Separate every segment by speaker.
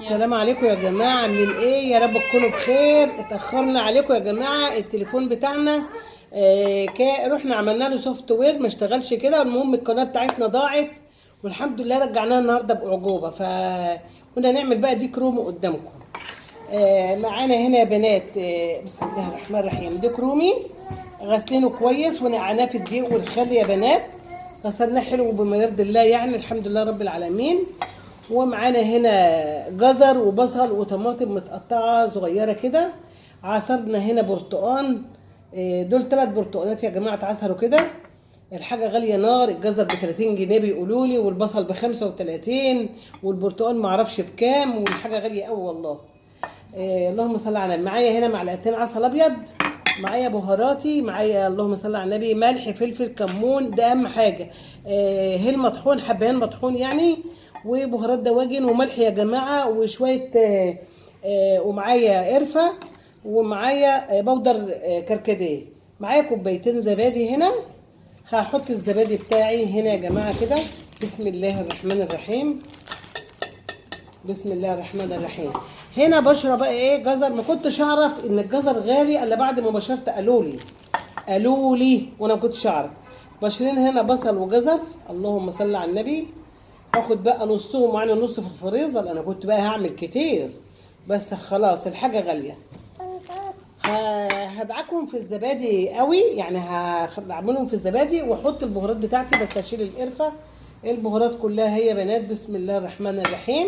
Speaker 1: السلام عليكم يا جماعة، عاملين ايه؟ يا رب تكونوا بخير. اتأخرنا عليكم يا جماعة، التليفون بتاعنا رحنا عملنا له software ما اشتغلش كده. المهم القناة بتاعتنا ضاعت والحمد لله رجعناها النهارده بأعجوبة، فقلنا نعمل بقى ديك رومي قدامكم. معانا هنا يا بنات، بسم الله الرحمن الرحيم، ديك رومي غسلينه كويس ونقعناه في الدقيق والخل يا بنات، غسلناه حلو بما يرضي الله يعني، الحمد لله رب العالمين. ومعانا هنا جزر وبصل وطماطم متقطعه صغيرة كده، عصرنا هنا برتقان، دول 3 برتقانات يا جماعة اتعصروا كده. الحاجة غالية نار، الجزر ب 30 جنيه بيقولوا لي، والبصل ب 35، والبرتقال معرفش بكام، والحاجة غالية قوي والله. اللهم صل على النبي. معايا هنا معلقتين عسل ابيض، معايا بهاراتي، معايا اللهم صل على النبي ملح فلفل كمون، ده اهم حاجة، هيل مطحون، حبهان مطحون يعني، وبهارات دواجن وملح يا جماعة، وشوية ومعايا قرفه، ومعايا بودر كركديه، معايا كوبايتين زبادي هنا. هحط الزبادي بتاعي هنا يا جماعة كده، بسم الله الرحمن الرحيم، بسم الله الرحمن الرحيم. هنا بشرب بقى ايه؟ جزر. ما كنتش اعرف ان الجزر غالي الا بعد ما بشرت، قالوا لي وانا ما كنتش اعرف. بشرين هنا بصل وجزر، اللهم صل على النبي. هاخد بقى نصهم ومعانا نص في الفريزر، انا كنت بقى هعمل كتير بس خلاص الحاجة غالية. هدعكهم في الزبادي قوي يعني، هعملهم في الزبادي واحط البهارات بتاعتي، بس هشيل القرفه. البهارات كلها هي يا بنات، بسم الله الرحمن الرحيم،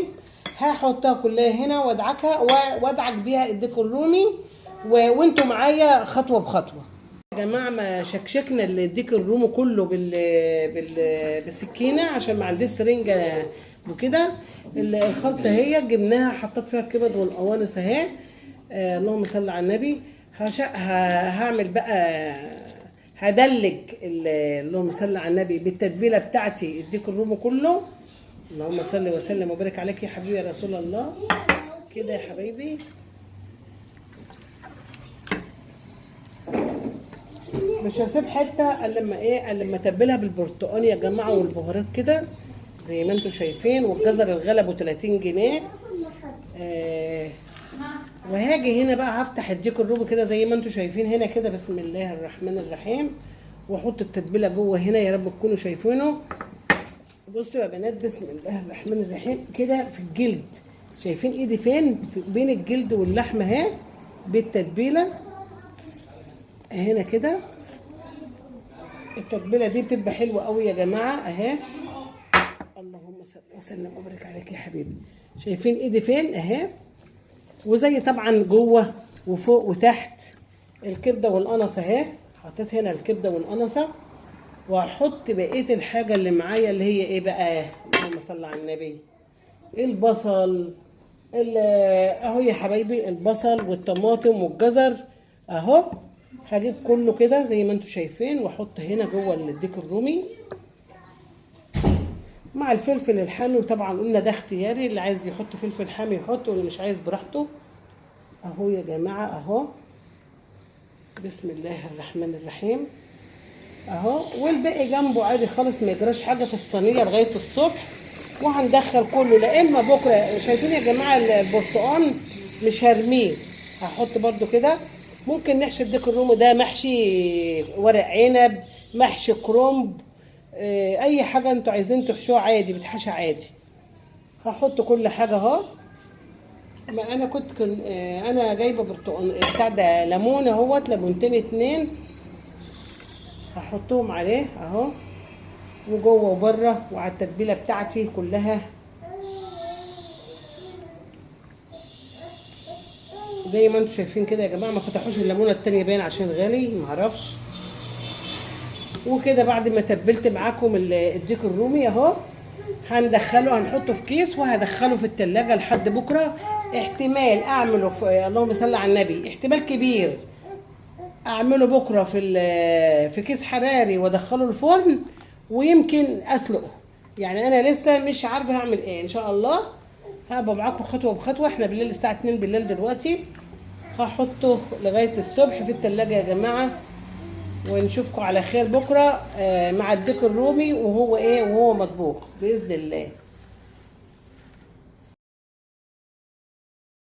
Speaker 1: هحطها كلها هنا وادعكها وادعك بيها الديك الرومي، وانتوا معايا خطوة بخطوة. يا جماعة ما شكشكنا الديك الرومي كله بالسكينة عشان ما عنديش سرنجه وكده. الخلطة هي جبناها، حطيت فيها الكبد والقوانص اهي. اللهم صل على النبي. هعمل بقى، هدلك اللهم صل على النبي بالتتبيله بتاعتي الديك الرومي كله. اللهم صل وسلم وبارك عليك يا حبيبي يا رسول الله. كده يا حبايبي مش هسيب حتة الا لما ايه، الا لما اتبلها بالبرتقال يا جماعة والبهارات كده زي ما انتم شايفين. والجزر الغلبة 30 جنيه. وهاجي هنا بقى هفتح الديك الرومي كده زي ما انتم شايفين هنا كده، بسم الله الرحمن الرحيم، واحط التتبيله جوه هنا، يا رب تكونوا شايفينه. بصوا يا بنات، بسم الله الرحمن الرحيم، كده في الجلد، شايفين ايدي فين؟ في بين الجلد واللحمة اهي بالتتبيله هنا كده. التتبيله دي بتبقى حلوة قوي يا جماعة اهي. اللهم صل وسلم وبارك عليك يا حبيبي. شايفين ايدي فين اهي؟ وزي طبعا جوه وفوق وتحت الكبده والقنصه اهي، حطيت هنا الكبده والقنصه، وهحط بقية الحاجة اللي معايا اللي هي ايه بقى؟ اللهم صل على النبي، البصل اهو يا حبايبي، البصل والطماطم والجزر اهو. هجيب كله كده زي ما انتم شايفين واحط هنا جوه الديك الرومي مع الفلفل الحامي، وطبعا قلنا ده اختياري، اللي عايز يحط فلفل حامي يحط، واللي مش عايز براحته. اهو يا جماعة اهو، بسم الله الرحمن الرحيم اهو. والباقي جنبه عادي خالص، ما يجراش حاجة في الصينية لغاية الصبح. وهندخل كله لا اما بكره. شايفين يا جماعة البرتقال مش هرميه، هحط برده كده. ممكن نحشي الديك الرومي ده محشي ورق عنب، محشي كرنب، اي حاجة انتوا عايزين تحشوها عادي، بتحشى عادي. هحط كل حاجة اهو. ما انا كنت انا جايبه برتقال بتاع ده، ليمون اهوت، ليمونتين 2 هحطهم عليه اهو، وجوه وبره وعلى التتبيله بتاعتي كلها زي ما انتم شايفين كده يا جماعة. ما فتحوش الليمونه التانية باين عشان غالي معرفش. وكده بعد ما تبلت معاكم الديك الرومي اهو، هندخله، هنحطه في كيس وهدخله في التلاجة لحد بكره. احتمال اعمله في، اللهم صل على النبي، احتمال كبير اعمله بكره في كيس حراري وادخله الفرن، ويمكن اسلقه. يعني انا لسه مش عارفه هعمل ايه، ان شاء الله هبقى معاكم خطوة بخطوة. احنا بالليل الساعة 2 بالليل دلوقتي، هحطه لغاية الصبح في التلاجة يا جماعة، ونشوفكم على خير بكره مع الديك الرومي وهو ايه، وهو مطبوخ باذن الله.